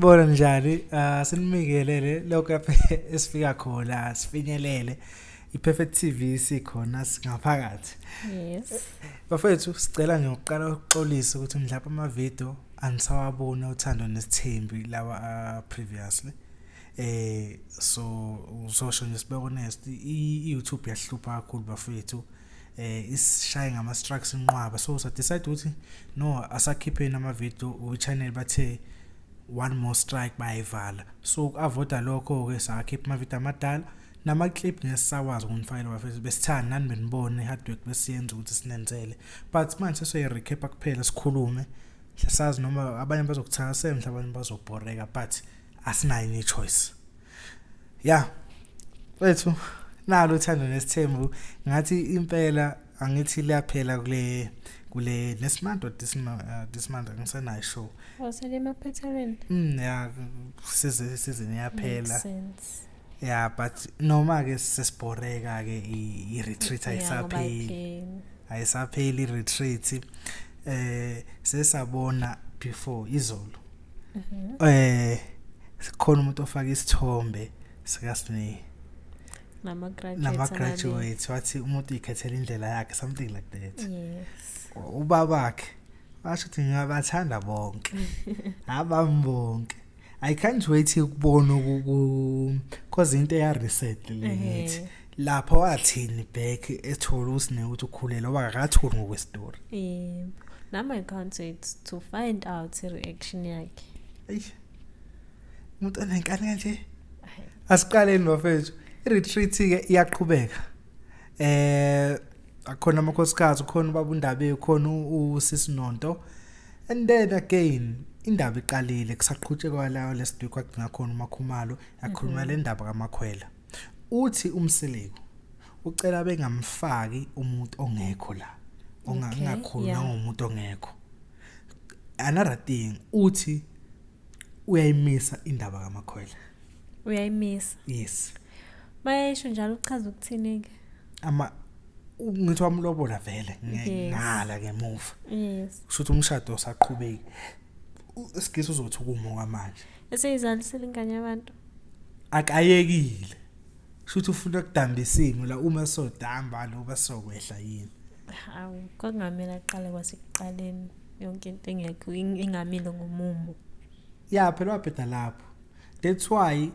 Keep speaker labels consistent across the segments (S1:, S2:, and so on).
S1: Bona njani? Sinimikelele lokho lapha esifika khona, sifinyelele. I-Perfect TV sikhona, singaphakathi.
S2: Yes.
S1: Bafethu, sicela nje ukuqala ukuxolisa ukuthi mhlawumbe ama-video anisawaboni Uthando Nesithembi lawa previously. So uzosho nje, sibe honest, i-YouTube yahlupha kakhulu bafethu. Isishaye ngama strikes inqwaba, so sa decide ukuthi no, asakhipheni ama video u-channel, bathe one more strike bayayivala. So uku-avoida lokho ke sakhipha ama video amadala nama clip, ngesisakwazi ukunifakela bafethu. Besithanda nani benibone hard work besiyenza ukuthi sinenzele, but manje sesiyoyi-recap kuphela, sikhulume, sazi noma abanye bazokuthakasela, mhlawumbe abanye bazobhoreka, but asinayo any choice. Yeah wethu, nalo Uthando Nesithembu ngathi impela angithi liyaphela kule next month or this month, angisenayo show.
S2: Wasele emaphethelweni.
S1: Yeah, size season iyaphela.
S2: Makes sense.
S1: Yeah, but noma ke sesibhoreka ke, i retreat
S2: Yeah, ngoba
S1: ayisapheli.
S2: Ayipheli.
S1: Ayisapheli i retreat. Sesabona before izolo sikhona umuntu ofaka isithombe sikaSne
S2: Nama graduates.
S1: Nama graduates, wathi umuntu uyikhethela indlela yakhe, something like that. Ubabakhe washo ukuthi ngiyabathanda bonke abami bonke. I can't wait ukubona ku cause into eya reset le ngithi lapha wathini back ethola uSne ukuthi ukhulele, oba akatholi ngokwestory.
S2: Yebo. Nami I can't wait to find out i-reaction yakhe.
S1: Eish, umuntu onenkani kanje.
S2: Hhayi.
S1: Asiqaleni bafethu, i-retreat ke iyaqhubeka. Akhona amakhosikazi, ukhona ubaba uNdabe, ukhona uSisinonto, and then again indaba iqalile, kusaqhutshekwa lawo last week kwagcina khona uMakhumalo yakhuluma le ndaba kaMakhwela. Uthi uMseleku ucela bengamfaki umuntu ongekho la, ongakhuluma ngomuntu ongekho. Another thing, uthi uyayimisa indaba kaMakhwela.
S2: Uyayimisa.
S1: Yes.
S2: Bayesho njalo, uchaza ukuthini ke?
S1: Ama ngithi wamlobola vele ngala ngemuva. Kusho ukuthi umshado usaqhubeki, isigisi uzothi ukuma kwamanje.
S2: Eseyizalisile ingane yabantu.
S1: Akayekile, kusho ukuthi ufuna ukudamba isimo la, uma sodamba lo basokwehla yini.
S2: Hawu, kwakungamele aqale kwasekuqaleni, yonke into engekho ingamile ngomumo.
S1: Ya phela wabheda lapho, that's why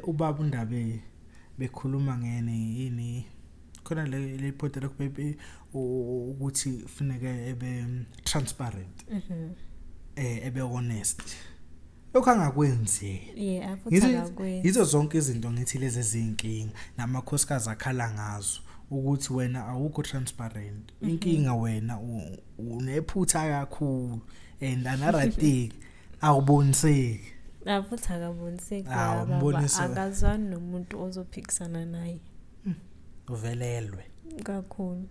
S1: ubaba uNdabe bekhuluma ngene yini khona le point lokho bebe ukuthi kufuneke ebe transparent, ebe honest, lokho angakwenzi.
S2: Yeah, futhi akakwenzi.
S1: Yizo zonke izinto ngithi lezi ezinkinga namakhosikazi akhala ngazo, ukuthi wena awukho transparent. Inkinga wena unephutha kakhulu, and another thing, awuboniseki.
S2: Ah, futhi akaboniseki.
S1: Awu,
S2: baba. Akazwani nomuntu ozophikisana naye.
S1: Uvelelwe.
S2: Kakhulu.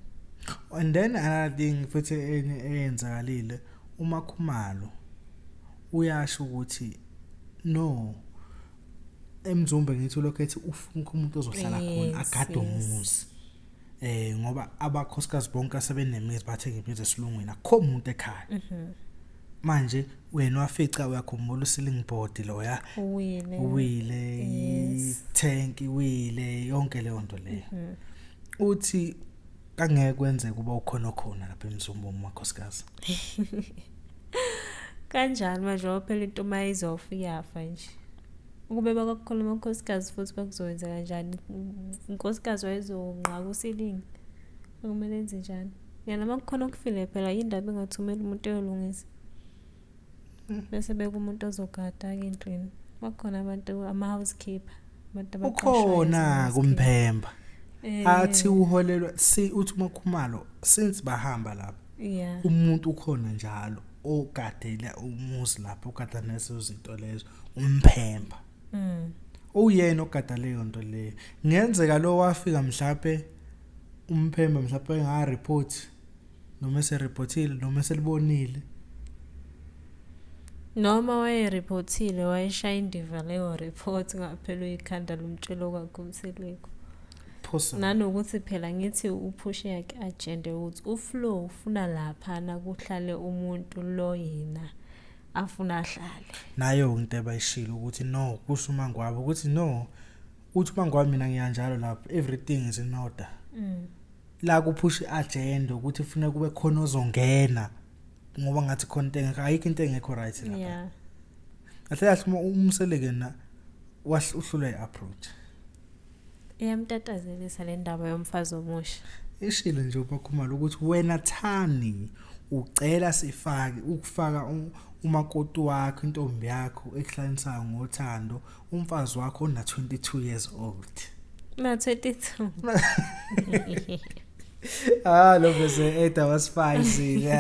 S1: And then another thing futhi enye eyenzakalile, uMakhumalo uyasho ukuthi no, eMzumbe ngithi lokho ethi ufuna umuntu ozohlala khona agade umuzi, ngoba abakhosikazi bonke asebenemizi, bathenga imizi esilungwini, akukho umuntu ekhaya. Manje wena wafica, uyakhumbula u-ceiling board loya?
S2: Uwile.
S1: Uwile. Tank iwile, yonke leyo nto leyo. Uthi kangeke kwenzeke kuba ukhona khona lapha eMzumbe umakhosikazi.
S2: Kanjani manje, ngoba phela into uma izofa iyafa nje. Ukube bakwakukhona amakhosikazi futhi bakuzowenza kanjani? Unkosikazi wayezonqaka usilingi. Kumele enze njani? Yena uma kukhona okufile phela indaba engathumela umuntu eyolungisa. Bese beka umuntu ozogada-ke endlini. Bakhona abantu ama-housekeeper. Abantu abaqashwayo
S1: Ukhona
S2: as ama-housekeeper.
S1: Kumphemba athi uholelwa si uthi uMakhumalo since bahamba lapha umuntu ukhona njalo ogadela umuzi lapho, ogada nezo zinto lezo, umphemba. Uyena ogada leyo nto leyo. Ngenzeka lo wafika mhlawumbe umphemba mhlawumbe enga report noma esereportile noma eselibonile.
S2: Noma wayereportile, wayeshaya indiva leyo report, ngaphela uyikhanda lomtshelo kwakhe uMseleku.
S1: Possible.
S2: Nanokuthi phela ngithi uphushe yakhe agenda ukuthi uFlo ufuna laphana kuhlale umuntu lo yena. Afuna ahlale.
S1: Nayo into abayishilo ukuthi no, kusho uMangwabe ukuthi no, uthi uMangwabe mina ngiyanjalo lapho, everything is in order. La kuphusha iagenda ukuthi ufuna kube khona ozongena ngoba ngathi khona into engekho, ayikho into engekho right lapha. Kahle kahle uMseleku na uhlulwa iapproach.
S2: Iyamtatazelisa le ndaba yomfazi omusha.
S1: Ishilo nje uMaKhumalo ukuthi wena thani ucela sifake ukufaka umakoti wakho, intombi yakho ekuhlanisayo ngothando, umfazi wakho ona 22 years old.
S2: Na 22.
S1: Ah, lo bese eda wasifayizile.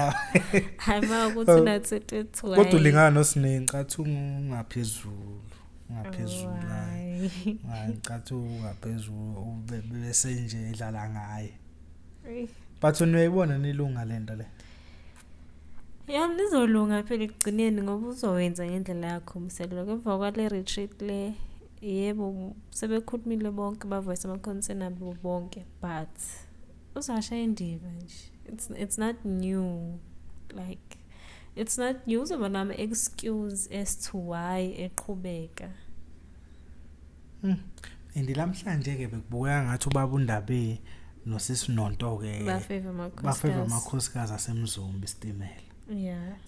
S2: Hayi, ma ukuthi una 22.
S1: Kodwa ulingana noSine, ngicathi ungaphezulu. Ungaphezulu.
S2: Hayi.
S1: Hayi, ngicathi ungaphezulu bese nje edlala ngaye. But uniyibona nilunga lento le.
S2: Yami nizolunga phela ekugcineni ngoba uzowenza ngendlela yakho uMseleku. Emva kwale retreat le, yebo sebekhulumile bonke, bavoice ama concern abo bonke, but uzashaya indiva nje. It's not new, like it's not new. Uzoba nama excuse as to why eqhubeka.
S1: And lamhlanje ke bekubukeka ngathi ubaba uNdabe nosisi Nonto ke
S2: bafavor amakhosikazi,
S1: bafavor amakhosikazi aseMzumbe isitimela.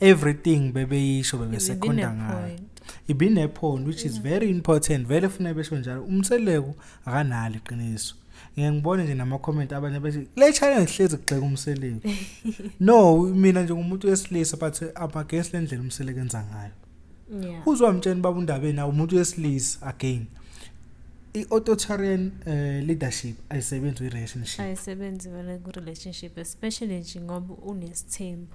S1: Everything bebeyisho bebesekhonda ngayo. Ibine point, which is very important. Vele funa besho njalo. UMseleku akanalo iqiniso. Ngeke ngibone nje nama comment abanye bethi le challenge hlezi kugxeka uMseleku. No, mina nje ngumuntu wesilisa, but I'm against le ndlela uMseleku enza ngayo. Uzwamtshela baba uNdabe na umuntu wesilisa again. I-authoritarian leadership ayisebenzi kwi-relationship.
S2: Ayisebenzi vele ku-relationship, especially nje ngoba unesithembu.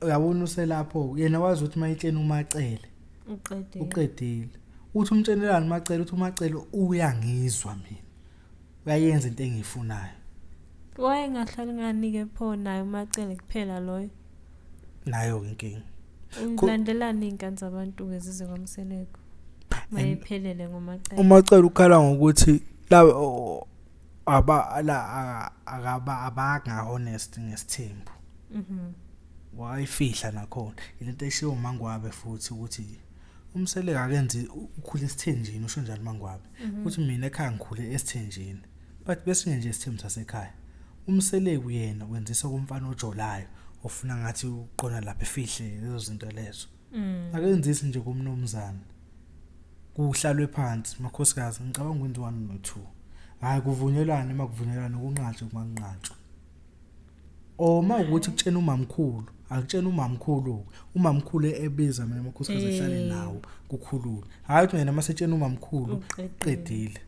S1: Uyabona uselapho yena wazi ukuthi mayitshena uMaCele
S2: uqedile.
S1: Uqedile. Uthi umtshenelani uMaCele, uthi uMaCele uyangizwa mina. Uyayenza into engiyifunayo.
S2: Wayengahlali ngani-ke pho naye uMaCele kuphela loyo?
S1: Nayo inkinga.
S2: Ulandelani iy'nkani zabantu-ke zize kwaMseleku? Mayephelele ngoMaCele.
S1: uMaCele ukhala ngokuthi la aba la akaba abanga honest ngesithembu. Wayifihla nakhona. Into eshiwo uMangwabe futhi ukuthi uMseleku akenzi ukhule esithenjini, usho njalo uMangwabe. Uthi mina ekhaya ngikhule esithenjini. But besinye nje isithembu sasekhaya. UMseleku yena wenzisa kumfana ojolayo ofuna ngathi uqona lapha efihle lezo zinto lezo. Akenzisi nje kumnumzana. Kuhlalwe phansi makhosikazi, ngicabanga ukwenza 1 no 2. Hayi kuvunyelwane makuvunyelwane kunqatshwe kumanqatshwe. Oma ukuthi kutshena umamkhulu, akutshena umamkhulu, umamkhulu ebiza mina amakhosikazi ehlale nawo kukhulule. Hayi ukuthi mina masetshena umamkhulu uqedile.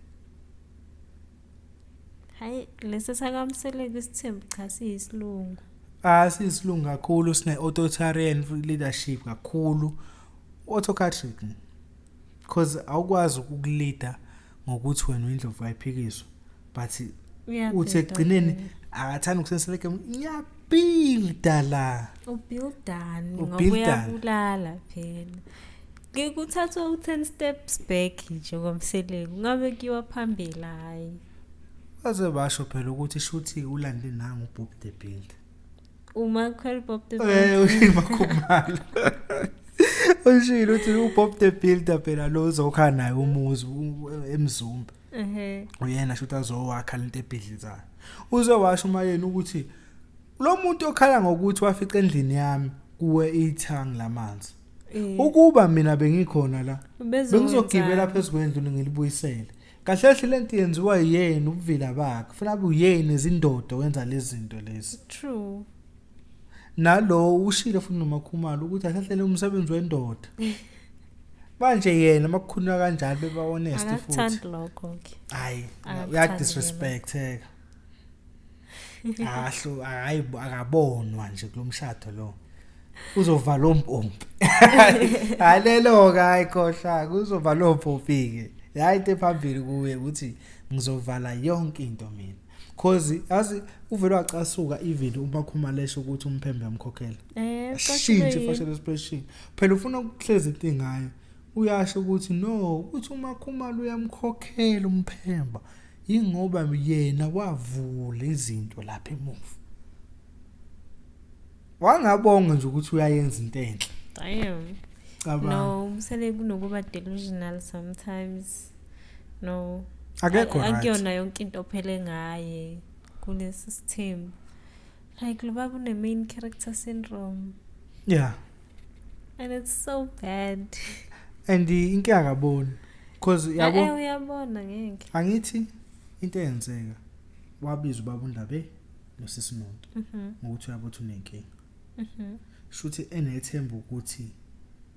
S2: Hayi lesi sakaMseleku isithembu cha siyisilungu.
S1: Ah, siyisilungu kakhulu, sine authoritarian leadership kakhulu, autocratic. Because awukwazi ukuleader ngokuthi wena uyindlovu ayiphikiswa, but uthi ekugcineni akathanda ukusebenzisa ngiyabuilda la.
S2: Ubuildani ngoba uyabulala phela. Ngikuthatha u10 steps back nje ngoMseleku, ngabe kuyiwa phambili hayi.
S1: Baze basho phela ukuthi shuthi ulande nangu Bob the Builder.
S2: Umakhwela Bob the Builder.
S1: uMaKhumalo. Ushilo uthi uBob the Builder phela lo uzokha naye umuzi eMzumbe. Uyena shuthi azowakha lento ebhidlizayo. Uzowasho uMayeni ukuthi lo muntu okhala ngokuthi wafica endlini yami kuwe ithangi lamanzi. Ukuba mina bengikhona la bengizogibela phezulu kwendlu ngilibuyisele. Kahle kahle lento yenziwa yena ubuvila bakhe. Ufuna abe uyena izindoda wenza lezi zinto lezi.
S2: True.
S1: Nalo ushilo futhi noMaKhumalo ukuthi ahlahlele umsebenzi wendoda. Manje yena makukhulunywa kanjalo beba honest futhi.
S2: Akakuthandi lokho ke.
S1: Hayi, uyadisrespecteka. Ahlo hayi akabonwa nje kulomshado lo. Uzovala umpompi. Halelo ke hayi khohla, uzovala umpompi ke. Hayi into ephambili kuye ukuthi ngizovala yonke into mina. Cause yazi uvele wacasuka even uMaKhumalo esho ukuthi umphembe yamkhokhela. Shintshe facial expression. Phela ufuna ukuhleza into ngayo. Uyasho ukuthi no, ukuthi uMaKhumalo uyamkhokhela umphemba. Ingoba yena wavula izinto lapha emuva. Wangabonga nje ukuthi uyayenza into enhle.
S2: Damn.
S1: Cabanga.
S2: No, uMseleku kunokuba delusional sometimes. No.
S1: Akekho right.
S2: Akuyona yonke into ophele ngaye kulesi sithembu. Like lo baba une main character syndrome
S1: Yeah.
S2: and it's so bad.
S1: And inkinga akaboni. Cause
S2: Yabo
S1: yabo
S2: uyabona ngeke.
S1: angithi into eyenzeka wabiza ubaba uNdabe nosisimuntu ngokuthi uyabo ukuthi unenkinga. Shuthi enethemba ukuthi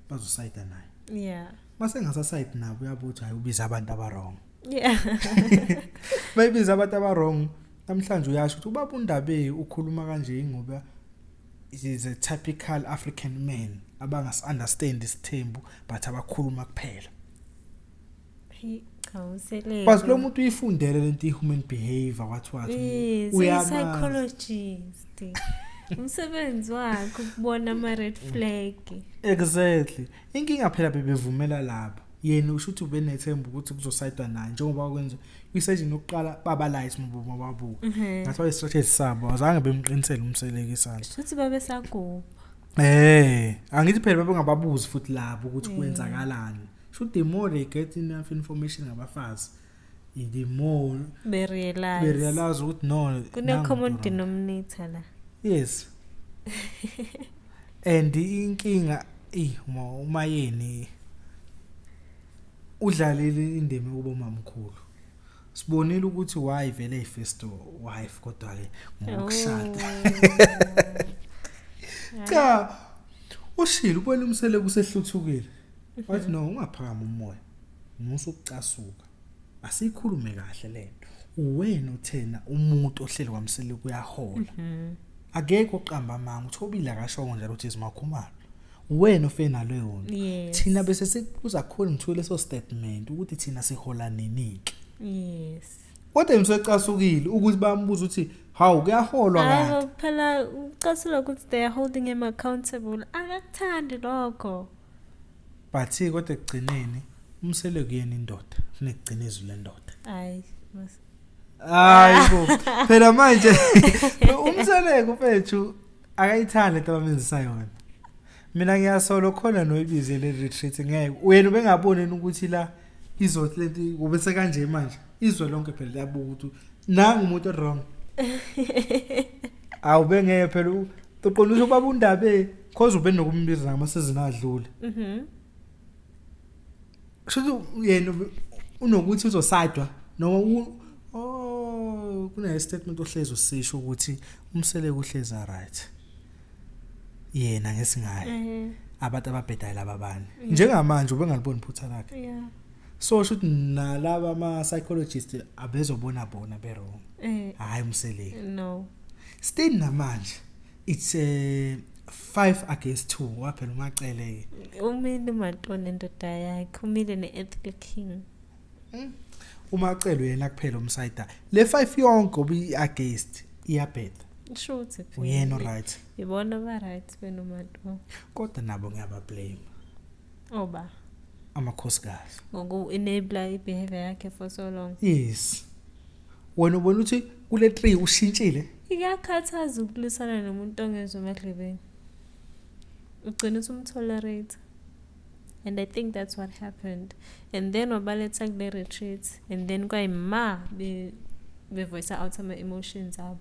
S1: bazosayida naye. Mase engasasayidi nabo uyabo ukuthi hayi ubiza abantu aba-wrong. Bayibiza abantu aba-wrong namhlanje uyasho ukuthi ubaba uNdabe ukhuluma kanje ngoba is a typical African man abangasi-understand isithembu but abakhuluma kuphela.
S2: Hey, cha uMseleku.
S1: But lo muntu uyifundele lento i-human behavior wathi wathi
S2: Yes,
S1: uyamazi.
S2: psychologist. Umsebenzi wakhe ukubona ama red flag.
S1: Exactly. Inkinga phela bebevumela laba. Yena usho ukuthi ubenethemba ukuthi kuzosayidwa naye njengoba kwenza kwi-session yokuqala baba light mababuka. Ngathi wayi-strategy sabo azange bemqinisele uMseleku isandla.
S2: Shuthi babe sagubha.
S1: Angithi phela babengababuzi futhi labo ukuthi kwenzakalani. Should the more they get enough information ngabafazi, the more
S2: Be realize.
S1: they realize ukuthi no
S2: Kune
S1: nangu
S2: common
S1: umuntu wrong.
S2: denominator la.
S1: Yes. And inkinga uma yeni udlalile indima yokuba umamkhulu. Sibonile ukuthi why vele i-first wife kodwa ke ngokushada. Cha ushilo ubona uMseleku usehluthukile. Wathi no ungaphakama umoya. Musa ukucasuka. Asikhulume kahle lento. Uwena uthena umuntu ohleli kwaMseleku uyahola. Akekho oqamba amanga uThobile akashongo njalo ukuthi izimakhumalo. Wena ofe naleyo nto.
S2: Yes.
S1: Thina bese sikuza khona ngithuke leso statement ukuthi thina sihola nini ke.
S2: Yes.
S1: Kodwa ngisecasukile ukuthi bambuza ukuthi hawu kuyaholwa kanti.
S2: Hayi phela ucasula ukuthi they are holding him accountable. Akakuthandi lokho.
S1: But kodwa ekugcineni uMseleku yena indoda. Kufanele kugcine izwi lendoda.
S2: Hayi.
S1: Hayi bo. Phela manje uMseleku mfethu akayithandi lento abamenzisa yona. Mina ngiyasola khona noyibizele retreat ngeke. Wena ubengaboni ukuthi la izothi lento kube sekanje manje. Izwe lonke phela liyabuka ukuthi nangu umuntu wrong. Awubengeke phela uqonda ukuthi ubaba uNdabe cause ube nokumbiza ngama season adlule. Kusho yena unokuthi uzosadwa noma kune statement ohlezi usisho ukuthi uMseleku uhlezi right. Yena ngesingaye. Abantu ababhedayo laba bani. Njengamanje ubengaliboni iphutha lakhe.
S2: Yeah.
S1: So should nalaba ama psychologists abezobona bona be wrong. Hayi uMseleku.
S2: No.
S1: Still namanje it's 5-2 waphela uMacele ke.
S2: Umile uMantoni indoda yakhe, umile ne-ethical king.
S1: uMacele yena kuphela umsayida. Le 5 yonke obi against iyabheda.
S2: Shuthi phela.
S1: Uyena right.
S2: Ibona ba right benoMantoni.
S1: Kodwa nabo ngiyaba blame.
S2: Oba
S1: amakhosikazi.
S2: Ngoku enable ibehavior yakhe for so long.
S1: Yes. Wena ubona ukuthi kule 3 ushintshile.
S2: Iyakhathaza ukulwisana nomuntu ongezwa emadlebeni. Ugcina usumtolerate. And I think that's what happened. And then wabaletha kule retreat and then kwayima be voice out ama emotions abo.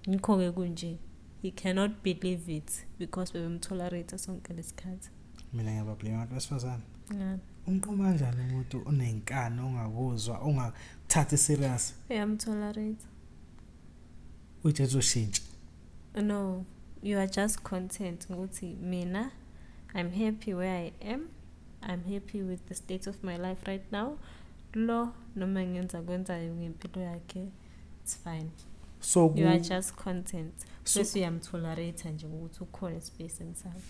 S2: Ngikho ke kunje. He cannot believe it because bebemtolerate sonke lesikhathi.
S1: Mina ngiyabablame abantu besifazane.
S2: Yeah.
S1: Umqoma kanjani umuntu onenkani ongakuzwa ongakuthathi serious?
S2: Uyamtolerate.
S1: Uthi uzoshintsha.
S2: No, you are just content ukuthi mina I'm happy where I am. I'm happy with the state of my life right now. Lo noma ngenza kwenzayo ngempilo yakhe, it's fine.
S1: So
S2: you are just content. Bese uyamtolerate nje ukuthi ukhona space sakho.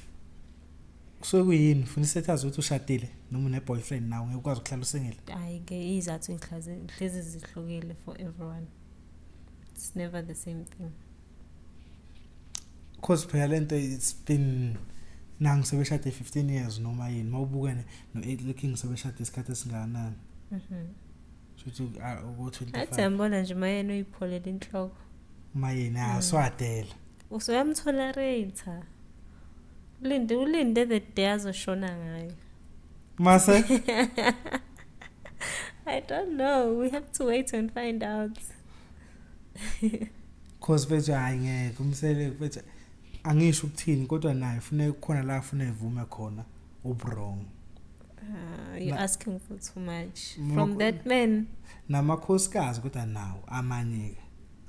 S1: So kuyini ufuna isethazi ukuthi ushadile noma une boyfriend nawe ngeke ukwazi ukuhlala usingile?
S2: Hayi ke izathu ihlezi zihlukile for everyone. It's never the same thing.
S1: Cause phela lento it's been nangu sebeshade 15 years noma yini mawubukene no-8 King sebeshade isikhathi esingakanani. Shuthi uko 25.
S2: Athi ambona nje mayena uyipholela inhloko.
S1: Mayena aswadela.
S2: Usuyamtolerate. Ulinde, ulinde the day azoshona ngayo.
S1: Mase
S2: I don't know. We have to wait and find out.
S1: Cause mfethu, hayi, ngeke umsele mfethu, angisho ukuthini, kodwa naye funeka kukhona la afuna evume khona ubu-wrong.
S2: You're asking for too much from that man.
S1: Namakhosikazi kodwa nawo amanye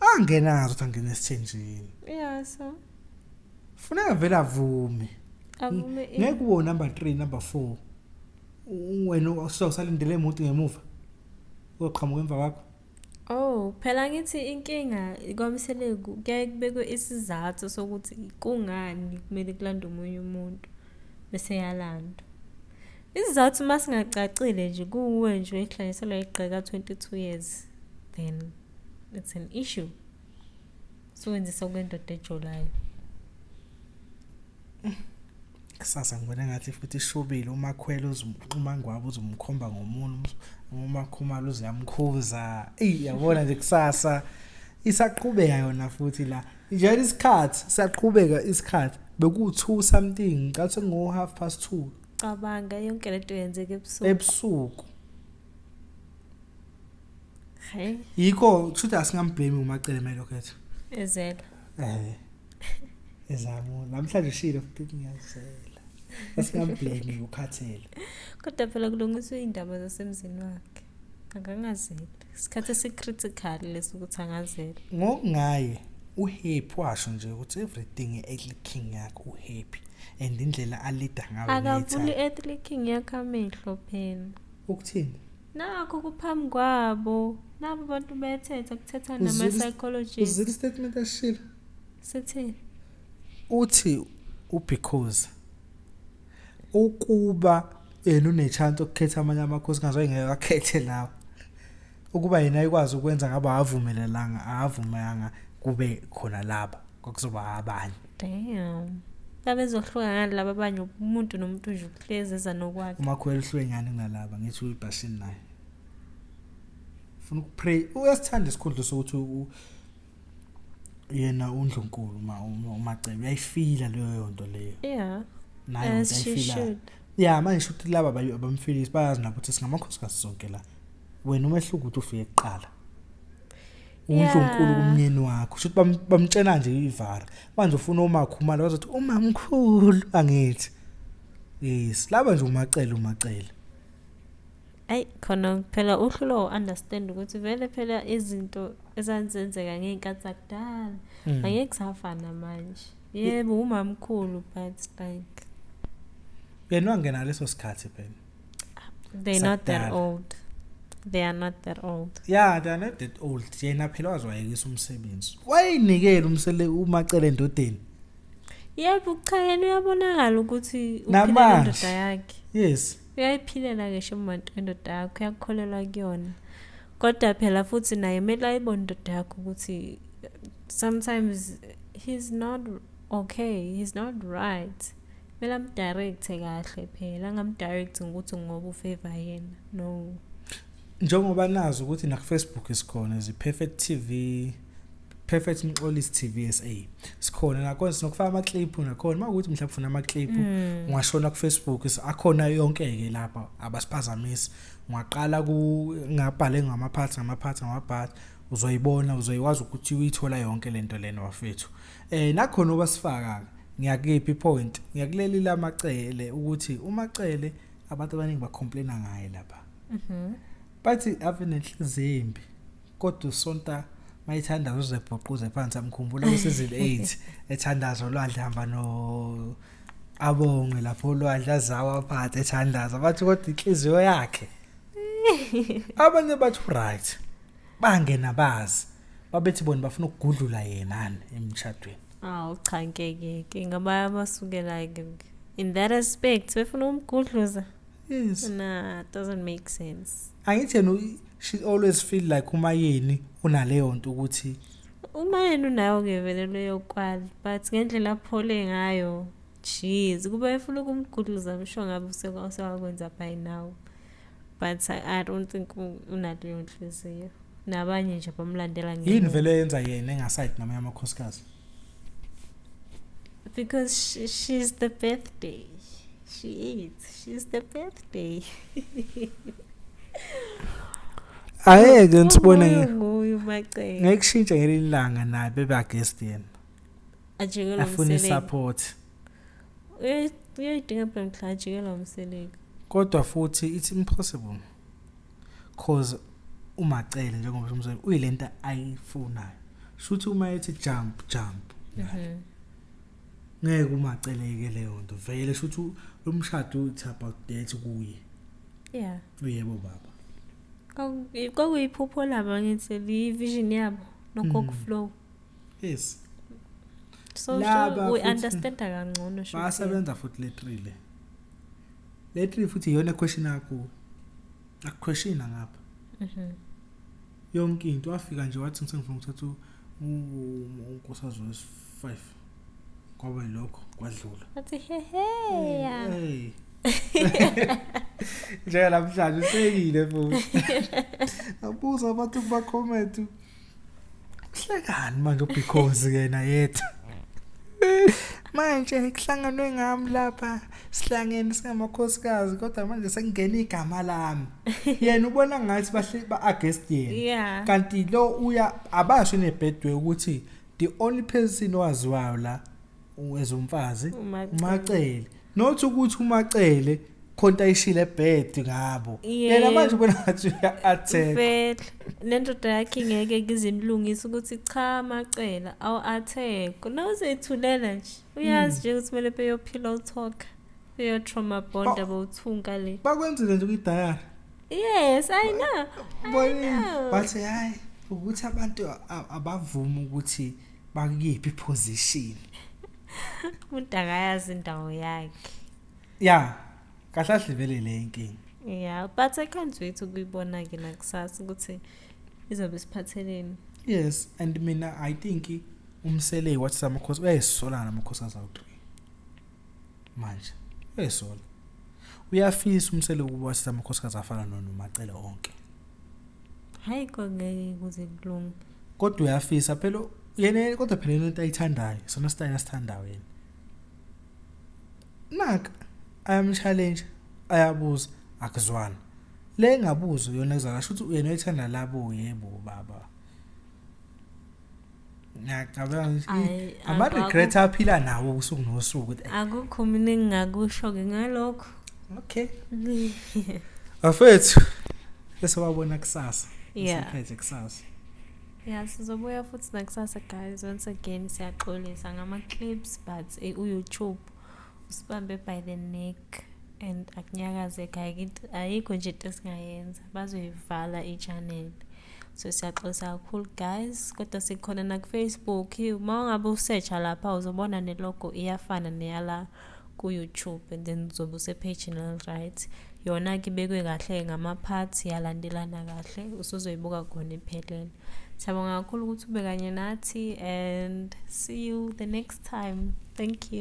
S1: angenazo ukuthi angene esithenjini.
S2: Yeah, so
S1: funeka vele avume.
S2: Avume
S1: Ngeke ube number 3, number 4, wena usalindele umuntu ngemuva oqhamuka emva kwakho.
S2: Oh, phela ngithi inkinga kwaMseleku kuyaye kubekwe isizathu sokuthi kungani kumele kulande omunye umuntu bese yalandwa. Isizathu masingacacile nje, kuwe nje uyihlanganiselwa igqeka 22 years, then it's an issue. Suwenzisa kwendoda ejolayo.
S1: Kusasa ngibona ngathi futhi ishubile, uMakhwela, uMangwabe uzomkhomba ngomunwe, uMakhumalo uziyamkhuza. Eyi, yabona nje kusasa isaqhubeka yona futhi la njalo, isikhathi siyaqhubeka, isikhathi beku-2 something, ngicathi ngo 2:30.
S2: Cabanga, yonke lento yenzeka ebusuku.
S1: Ebusuku.
S2: Hey.
S1: Yikho kushuthi asingamblame uMacele mayelokho ethi
S2: ezela.
S1: Ezamo namhlanje ushilo futhi, ngiyazela, asingamblame, ukhathele.
S2: Kodwa phela kulungiswa iy'ndaba zasemzini wakhe. Akangazeli. Isikhathi esi-critical lesi ukuthi angazela.
S1: Ngokungaye uhappy, washo nje ukuthi everything e-Earthly King yakhe uhappy and indlela alida ngayo.
S2: Akavuli i-Earthly King yakhe amehlo phela.
S1: Ukuthini?
S2: Nakho kuphambi kwabo. Nabo abantu bethetha, kuthetha nama-psychologist.
S1: Uzile statement ashilo?
S2: Sithini?
S1: Uthi ubecause ukuba yena une-chance okukhetha amanye amakhosikazi, wayengeke akhethe lawo. Ukuba yena ayikwazi ukwenza ngabe avumelelanga, avumelanga kube khona laba, kwakuzoba abanye.
S2: Damn. Babezohluka ngani laba abanye? Umuntu nomuntu nje uhlezi eza nokwakhe.
S1: UMakhwela uhluke ngani kunalaba? Ngithi uyibhashini naye ufuna ukupray, uyasithanda isikhundla sokuthi yena undlunkulu, uMacele uyayifila leyo nto leyo. Naye
S2: As she
S1: uyayifila.
S2: should.
S1: Ya, manje shuthi laba abamfilisi bayazi nabo ukuthi singamakhosikazi sonke la, wena umehluko ukuthi ufike kuqala undlunkulu kumnyeni wakho, shuthi bamtshena nje ivara. Manje ufuna uMakhumalo, bazothi umamkhulu, angithi yes, laba nje uMacele, uMacele.
S2: Ayi khona phela uhlulo understand ukuthi vele phela izinto ezazenzeka ngey'nkathi zakudala angeke kusafana manje. Yebo, umamkhulu, but like
S1: Yena wangena leso sikhathi phela.
S2: They're not that
S1: Sakudala.
S2: old. They are not that old.
S1: Yeah, they are not that old. Yena phela wazwayekisa umsebenzi, wayinikela umsele uMacele endodeni.
S2: Yebo, cha, yena uyabonakala ukuthi uphilela
S1: Namanje.
S2: indoda yakhe. Uyayiphilela ngisho umuntu indoda yakhe, uyakukholelwa kuyona. Kodwa phela futhi naye kumele ayibone indoda yakhe ukuthi sometimes he's not okay, he's not right. Kumele amdirecte kahle phela, angamdirect ngokuthi ngoba ufavor yena. No.
S1: Njengoba nazi ukuthi na Facebook isikhona, zi Perfect TV, Perfect Mxolisi TV SA, sikhona nakhona, sinokufaka ama clip nakhona. Makuthi mhlawumbe ufuna ama clip, ungashona ku Facebook, akhona yonke ke lapha, abasiphazamisi. Ungaqala ku ngabhale ngama parts, ngama parts, ngama parts, uzoyibona, uzoyikwazi ukuthi uyithola yonke lento lena bafethu. Nakhona obasifaka, ngiyakiphi point, ngiyakuleli lamacele ukuthi uMacele abantu abaningi bacomplaina ngaye lapha. Bathi ave nenhliziyo embi, kodwa usonta mayithandaza uzebhoquze phansi. Amkhumbula ku season 8 ethandaza olwandle, hamba no abonge lapho olwandle, azawa phansi ethandaza. Bathi kodwa inhliziyo yakhe, abanye bathi right, bangena bazi, babethi bona bafuna ukugudlula yena emshadweni.
S2: Awu cha, ngeke ke ngaba basukela ke in that aspect befuna umgudluza.
S1: Yes.
S2: Nah, it doesn't make sense.
S1: Angithi yena she always feel like uMayeni unaleyo nto ukuthi
S2: Uma yena unayo ke vele leyo kwali, but ngendlela aphole ngayo, jeez, kuba efuna ukumgudluza msho ngabe usewakwenza by now. But I don't think unaleyo nhliziyo. Nabanye nje bamlandela
S1: Yini
S2: ngemuva.
S1: vele yenza yena engasayidi namanye amakhosikazi?
S2: Because she's the birthday. She is. She's the birthday.
S1: Ayeke nisibone
S2: Nguye uMacele.
S1: Ngeke kushintshe ngelinye ilanga naye bebe against yena.
S2: Ajikelwa
S1: Afuna
S2: uMseleku.
S1: support.
S2: Uyayidinga phela mhla ajikelwa uMseleku.
S1: Kodwa futhi it's impossible. Cause uMacele njengoba umzali uyilento ayifunayo. Shuthi uma ethi jump jump. Ngeke uMacele ke leyo nto. Vele shuthi lo mshado it's about that kuye.
S2: Yeah.
S1: Uyebo baba.
S2: Kwakuyiphupho labo ngithi li-vision yabo nogogo Flow.
S1: Yes.
S2: So
S1: Laba
S2: we
S1: futhi
S2: understand kangcono shuthi.
S1: Bayasebenza futhi le 3 le. Le 3 futhi iyona question yakho. Akuquestion ngapha. Yonke into wafika nje wathi ngisengifuna ukuthatha unkosikazi wesi-5. Kwaba yilokho kwadlula.
S2: Wathi he he ya.
S1: Hey. Njenga namhlanje uhlekile futhi. Abuza abantu ba comment. Hlekani manje because yena yethu. Manje kuhlanganwe ngami lapha sihlangene singamakhosikazi kodwa manje sekungena igama lami. Yena ubona ngathi bahle ba against yena.
S2: Yeah.
S1: Kanti lo uya abasho nebedwe ukuthi the only person owaziwayo la ezomfazi uMacele. Not ukuthi uMacele khonta ayishile ebed ngabo. Yena manje ubona ngathi uya attack.
S2: Vele nendoda yakhe ngeke kizimlungisa ukuthi cha Macele awu attack. Nawuzethulela nje. Uyazi nje ukuthi kumele beyo pillow talk. Beyo trauma bond abothunka le.
S1: Bakwenzile nje kwi-diary.
S2: Yes, I know.
S1: Bonile bathi hayi ukuthi abantu abavuma ukuthi bakuyiphi position.
S2: Umuntu akayazi indawo yakhe.
S1: Yeah. Kahle kahle vele le inkinga.
S2: Yeah, but I can't wait ukuyibona ke nakusasa ukuthi izobe siphatheleni.
S1: Yes, and mina I think uMseleku wathi amakhosi uyayisola namakhosikazi awu 3. Manje uyayisola. Uyafisa uMseleku ukuba wathi amakhosikazi afana noMacele onke.
S2: Hayi kongeke kuze kulunge.
S1: Kodwa uyafisa phela yena, kodwa phela into ayithandayo, sona style asithandayo yena. Naka ayam challenge ayabuza akuzwana. Le ngabuzo yona ezakasho ukuthi uyena oyithanda labo yebo baba. Ngiyacabanga nje ama regret aphila nawo usuku nosuku.
S2: Akukho mina engingakusho ke ngalokho.
S1: Okay. Afethu bese wabona kusasa. Siphethe kusasa.
S2: Yeah, sizobuya futhi nakusasa guys. Once again siyaxolisa ngama clips but uYouTube usibambe by the neck and akunyakazeka ayikho nje into esingayenza, bazoyivala i-channel. So siyaxolisa kakhulu guys, kodwa sikhona na ku Facebook. Uma ungabe usearcha lapha uzobona ne logo iyafana neyala ku YouTube and then uzobe use-page right. Yona ke ibekwe kahle ngama parts yalandelana kahle, usuzoyibuka khona iphelele. Siyabonga kakhulu ukuthi ube kanye nathi and see you the next time. Thank you.